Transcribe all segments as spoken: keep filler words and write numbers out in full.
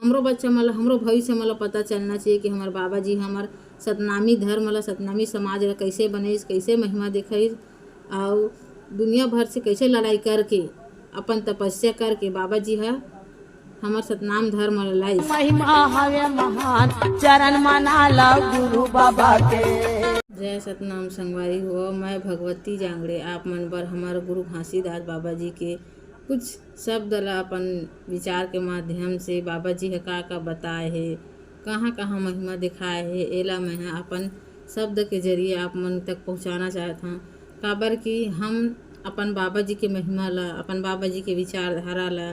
हमरो बच्चा मन ल, हमरो भविष्य मन ल पता चलना चाहिए कि हमर बाबा जी हमर सतनामी धर्म ल, सतनामी समाज ल कइसे बनइस, कइसे महिमा देखइस, अउ दुनिया भर से कइसे लड़ाई करके, अपन तपस्या करके बाबा जी ह हमर सतनाम धर्म ल लाइस। महिमा हवे महान, चरण मना ला गुरु बाबा के। जय सतनाम संगवारी हो, मैं भगवती जांगड़े आप मन बर हमर गुरु घासीदास बाबा जी के कुछ शब्द ला अपन विचार के माध्यम से बाबा जी ह का का बताए हे, कहाँ कहाँ महिमा दिखाए हे, एला मैं ह अपन शब्द के जरिए आप मन तक पहुँचाना चाहत हँव। काबर कि हम अपन बाबा जी के महिमा ला, अपन बाबा जी के विचारधारा ला,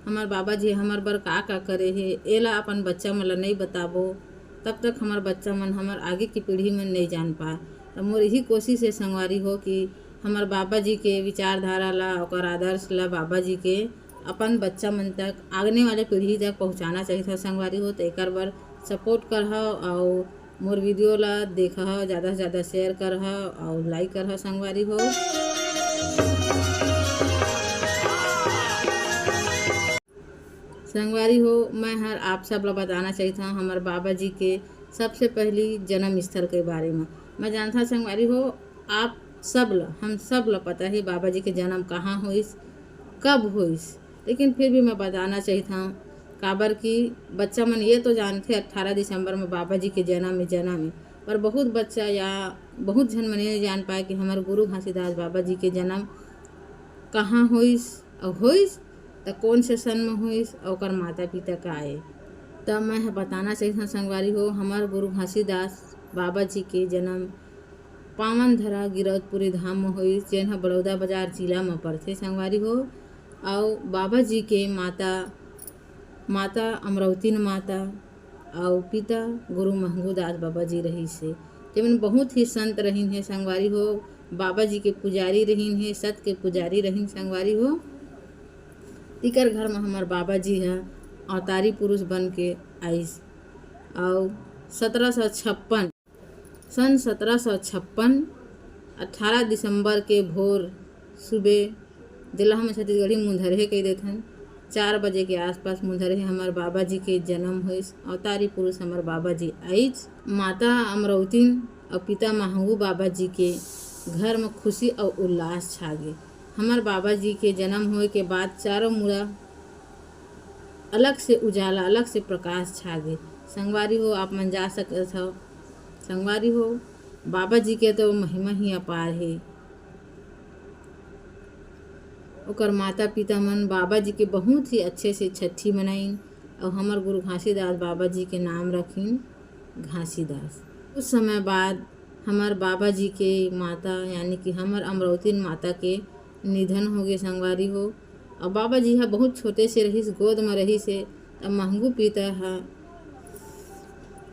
हमर बाबा जी हमर बर का का करे हे, एला अपन बच्चा मन ला नइ बताबो, तब तक हमर बच्चा मन, हमर आगे की पीढ़ी मन नइ जान पाए। त मोर यही कोशिश हे संगवारी हो कि हमर बाबा जी के विचारधारा ला, ओकर आदर्श ला बाबा जी के अपन बच्चा मन तक, आगने वाले पीढ़ी तक पहुँचाना चाहिए था संगवारी हो। त एकर बर सपोर्ट करहव अउ मोर वीडियो ला देखहव, ज़्यादा से ज़्यादा शेयर करहव अउ लाइक करहव संगवारी हो। संगवारी हो, मैं हर आप सब ला बताना चाहिए था हमर बाबा जी के सबसे पहली जन्म स्थल के बारे में। मैं जानता संगवारी हो, आप सब ल, हम सब ल पता हे बाबा जी के जन्म कहाँ होइस, कब होइस, लेकिन फिर भी मैं बताना चाहिए था, काबर कि बच्चा मन ये तो जानथे अट्ठारह दिसंबर में बाबा जी के जन्म में, जन्म में, पर बहुत बच्चा या बहुत झन मन ये नइ जान पाए कि हमर गुरु घासीदास बाबा जी के जन्म कहाँ होइस अउ होइस त कौन से सन में होइस अउ ओकर माता पिता का आए। त मैं ह बताना चाहिए था संगवारी हो, हमर गुरु घासीदास बाबा जी के जन्म पावन धरा गिरौदपुरी धाम म होइस, जेन ह बलौदा बाजार जिला म परथे संगवारी हो। अउ बाबा जी के माता, माता अमरौतीन माता अउ पिता गुरु महंगू दास बाबा जी रहिस हे, जेमन बहुत ही संत रहिन हे संगवारी हो। बाबा जी के पुजारी रहिन हे, सत के पुजारी रहिन संगवारी हो। इकर घर म हमर बाबा जी ह अवतारी पुरुष बन के आइस। अउ सतरह सौ छप्पन, सन सतरह सौ छप्पन, अट्ठारह दिसंबर के भोर सुबे, जेला हमन छत्तीसगढ़ी मुंधरहे कहि देथन, चार बजे के आसपास मुंधरहे हमर बाबा जी के जन्म होइस। अवतारी पुरुष हमर बाबा जी आइच। माता अमरौतिन अउ पिता महंगू बाबा जी के घर म खुशी अउ उल्लास छा गे। हमर बाबा जी के जन्म होए के बाद चारों मुड़ा अलग से उजाला, अलग से प्रकाश छा गे। संगवारी हो, आप मन जा सकत हव। संगवारी हो, बाबा जी के तो महिमा ही अपार हे। ओकर माता पिता मन बाबा जी के बहुत ही अच्छे से छट्ठी मनाइन अउ हमर गुरु घासीदास बाबा जी के नाम रखिन घासीदास। कुछ समय बाद हमर बाबा जी के माता, यानी कि हमर अमरौतिन माता के निधन होगे संगवारी हो। अउ बाबा जी ह बहुत छोटे से रहिस, गोद म रहिस हे, त महंगू पिता ह,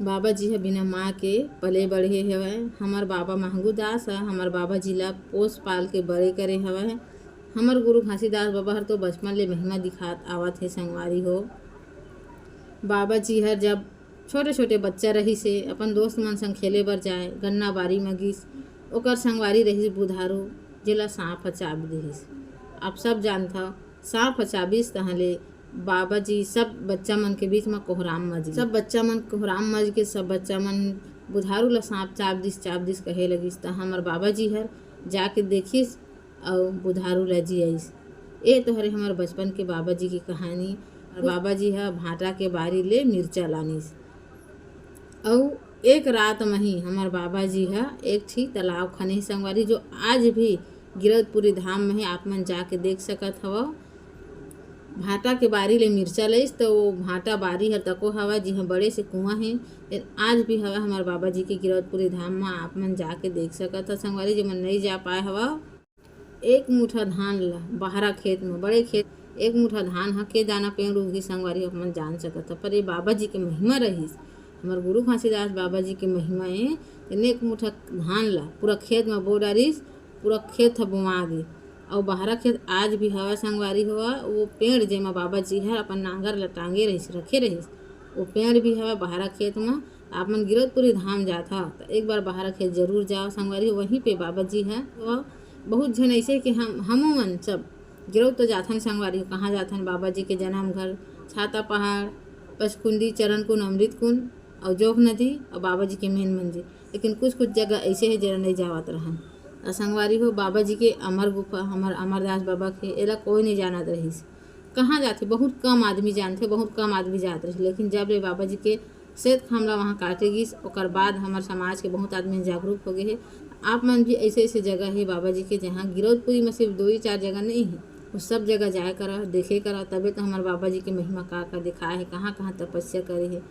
बाबा जी ह बिना माँ के पले बढ़े हवय। हमर बाबा महंगू दास ह हमर बाबा जी ला पोस पाल के बड़े करे हवय। हमर गुरु घासीदास बाबा हर तो बचपन ले महिमा दिखात आवत हे संगवारी हो। बाबा जी हर जब छोटे-छोटे बच्चा रहिस हे, अपन दोस्त मन संग खेले बर जाए, गन्ना बारी म गिस, ओकर संगवारी रहिस बुधारू, जेला साँप ह चाब दिहिस। आप सब जानथव, साँप ह चाबिस तहाँ ले बाबा जी सब बच्चा मन के बीच म कोहराम मच गे। सब बच्चा मन कोहराम मच गे, सब बच्चा मन बुधारू ल साँप चाब दिस, चाब दिस कहे लगिस। त हमर बाबा जी हर जाके देखिस, अउ बुधारू ल जियइस। ए तो हरे हमर बचपन के बाबा जी के कहानी। अउ बाबा जी ह भांटा के बारी ले मिर्चा लानिस। अउ एक रात म ही हमर बाबा जी ह एक ठी तालाब खने संगवारी, जो आज भी गिरौदपुरी धाम म ही आप मन जाके देख सकत हव। भांटा के बारी ले मिर्चा लइस, त वो भांटा बारी हर तको हवय, जिहां बड़े से कुआं हे। आज भी हवय हमर बाबा जी के गिरौदपुरी धाम म, आप मन जाके देख सकत हव संगवारी, जेमन नइ जा पाए हवय। एक मुठा धान ला बहरा खेत म, बड़े खेत, एक मुठा धान ह के दाना पेड़ उगही संगवारी, आप मन जान सकत हव। पर ये बाबा जी के महिमा रहिस, हमर गुरु घासीदास बाबा जी के महिमा ए। तेन एक मुठा धान ला पूरा खेत म बो डारिस, पूरा खेत ह बोवा गे। अउ बहरा खेत आज भी हवय संगवारी हो, वो पेड़ जेमा बाबा जी ह अपन नांगर ला टांगे रहिस, रखे रहिस, वो पेड़ भी हवय बहरा खेत म। आप मन गिरौदपुरी धाम जात हव, त एक बार बहरा खेत जरूर जाव संगवारी हो। वहीं पे बाबा जी ह, वो बहुत झन ऐसे कि हम, हमू मन सब गिरौद तो जाथन संगवारी हो। कहाँ जाथन? बाबा जी के जन्म घर छाता पहाड़, पचकुंडी, चरण कुंड, अमृत कुंड, अउ जोंक नदी, अउ बाबा जी के मेन मंदिर। लेकिन कुछ कुछ जगह ऐसे हे, जेला नहीं जावत रहन। अउ संगवारी हो, बाबा जी के अमर गुफा, हमर अमरदास बाबा के, एला कोई नहीं जानत रहिस। कहाँ जाथे, बहुत कम आदमी जानथे, बहुत कम आदमी जात रहिस। लेकिन जब ले बाबा जी के श्वेत खामला वहाँ काटे गिस, ओकर बाद हमर समाज के बहुत आदमी जागरूक हो गए हे। आप मन भी ऐसे ऐसे जगह हे बाबा जी के, जहाँ गिरौदपुरी में सिर्फ दो ही चार जगह नहीं है, वो सब जगह जाए करा, देखे करा, तबे तो हमर बाबा जी के महिमा का का दिखाए हे, कहाँ कहाँ तपस्या करे हे,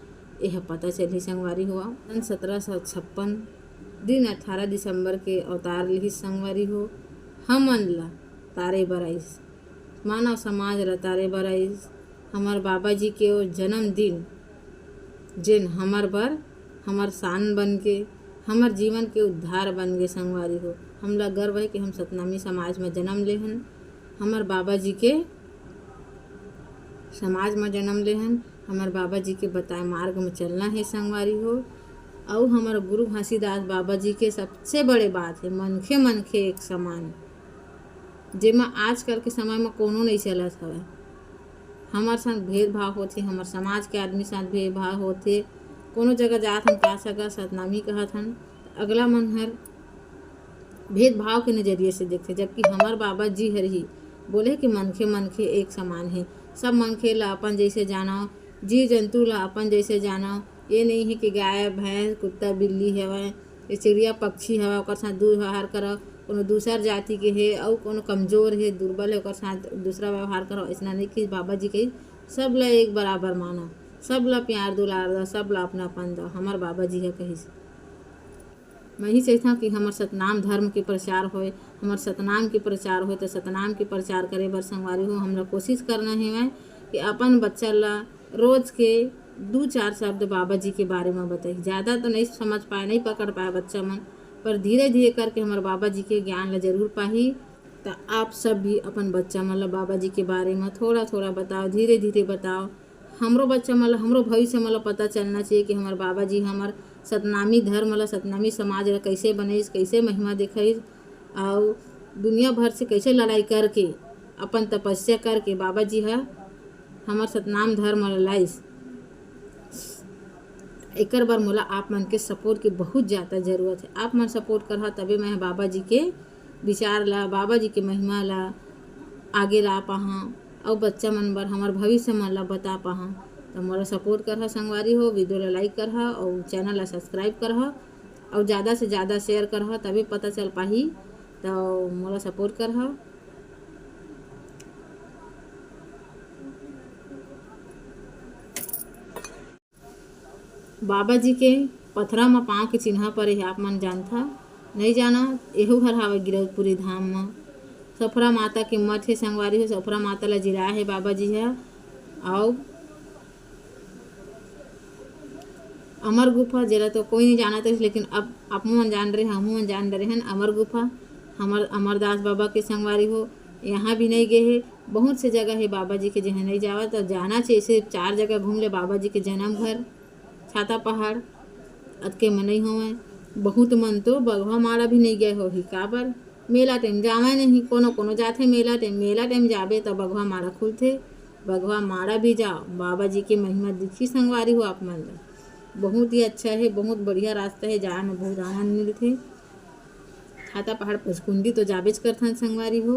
यह पता चलही संगवारी हो। सन सत्रह सौ छप्पन दिन अठारह दिसंबर के अवतार लिहिस संगवारी हो, हमन ला तारे बर आइस, मानव समाज ला तारे बर आइस। हमर बाबा जी के वो जन्मदिन, जेन हमर बर, हमर शान बन के, हमर जीवन के उद्धार बन गे संगवारी हो। हमला गर्व है कि हम सतनामी समाज में जन्म लेहन, हमर बाबा जी के समाज में जन्म लेहन, हमर बाबा जी के बताए मार्ग में चलना है संगवारी हो। अउ हमर गुरु घासीदास बाबा जी के सबसे बड़े बात है, मनखे मनखे एक समान, जेमा आजकल के समय में कोनो नहीं चलत हवय। हमर संग भेदभाव होथे, हमर समाज के आदमी साथ भेदभाव होथे। कोनो जगह जात हन, का सगा सतनामी कहत हन, अगला मन हर भेदभाव के नजरिए से देखथे, जबकि हमर बाबा जी हर ही बोले कि मनखे मनखे एक समान हे, सब मनखे ला अपन जैसे जानव, जीव जंतु ला अपन जैसे जानव। ये नहीं है कि गाय, भैंस, कुत्ता, बिल्ली हवय, ये चिड़िया, पक्षी हवय, ओकर साथ दुर्व्यवहार करव, कोनो दूसर जाति के हे अउ कोनो कमजोर हे, दुर्बल हे, ओकर साथ दूसरा व्यवहार करव। ऐसना नहीं कि बाबा जी कही, सब ला एक बराबर मानव, सब ला प्यार दुलार दव, सब ला अपनापन दव, हमर बाबा जी ह कहिस। मैं ही चाहता कि हमर सतनाम धर्म के प्रचार होए, हमर सतनाम के प्रचार होए, तो सतनाम के प्रचार करे बर संगवारी हो, हमला कोशिश करना हेवय कि अपन बच्चा ला रोज के दू चार शब्द बाबा जी के बारे में बताई। ज़्यादा तो नहीं समझ पाए, नहीं पकड़ पाए बच्चा मन, पर धीरे धीरे करके हमर बाबा जी के ज्ञान ला जरूर पाही। तो आप सब भी अपन बच्चा मन ला बाबा जी के बारे में थोड़ा थोड़ा बताओ, धीरे धीरे बताओ। हमरो बच्चा मन ला, हमरो भविष्य मन ला पता चलना चाहिए कि हमर बाबा जी हमर सतनामी धर्म ला, सतनामी समाज ला कैसे बनइस, कैसे महिमा देखइस, अउ दुनिया भर से कैसे लड़ाई करके, अपन तपस्या करके बाबा जी ह हमर सतनाम धर्म ला लाइस। एकर बर मोला आप मन के सपोर्ट के बहुत ज़्यादा ज़रूरत है। आप मन सपोर्ट करहा तबे मैं बाबा जी के विचार ला, बाबा जी के महिमा ला आगे ला पाहा, अउ बच्चा मन बर हमर भविष्य मन ला बता पाहा। तो मोला सपोर्ट करहा संगवारी हो, वीडियो ला लाइक करहा अउ चैनल ला सब्सक्राइब करहा अउ ज़्यादा से ज़्यादा शेयर करहा, तबे पता चल पाही। तो मोला सपोर्ट करहा। बाबा जी के पथरा म पाँव के चिन्हा परे हे, आप मन जानथा? नहीं जाना, एहू हर हावय गिरौदपुरी धाम म। सफरा माता के मठ हे संगवारी हो, सफरा माता ला जिराए हे बाबा जी ह। अउ अमर गुफा, जेला तो कोई नहीं जानत रहिस, लेकिन अब आप मन जान रहे, हमू मन जान रहे हन। अमर गुफा हमर अमरदास बाबा के संगवारी हो, यहाँ भी नहीं गए हे। बहुत से जगह हे बाबा जी के, जहाँ नहीं जावत, तो जाना चाहिए। सिर्फ चार जगह घूम ले, बाबा जी के जन्म घर, छाता पहाड़, अतके म नहीं होवय। बहुत मन तो बघवा माड़ा भी नहीं गए होही, काबर मेला टाइम जावय नहीं, कोनो कोनो जाथे मेला टाइम। मेला टाइम जाबे त बघवा माड़ा खुलथे, बघवा माड़ा भी जाओ, बाबा जी के महिमा दिखी संगवारी हो आप मन ला। बहुत ही अच्छा हे, बहुत बढ़िया रास्ता हे, जाए में बहुत आनंद मिलथे। छाता पहाड़ पचकुंडी तो जाबेच करथन संगवारी हो,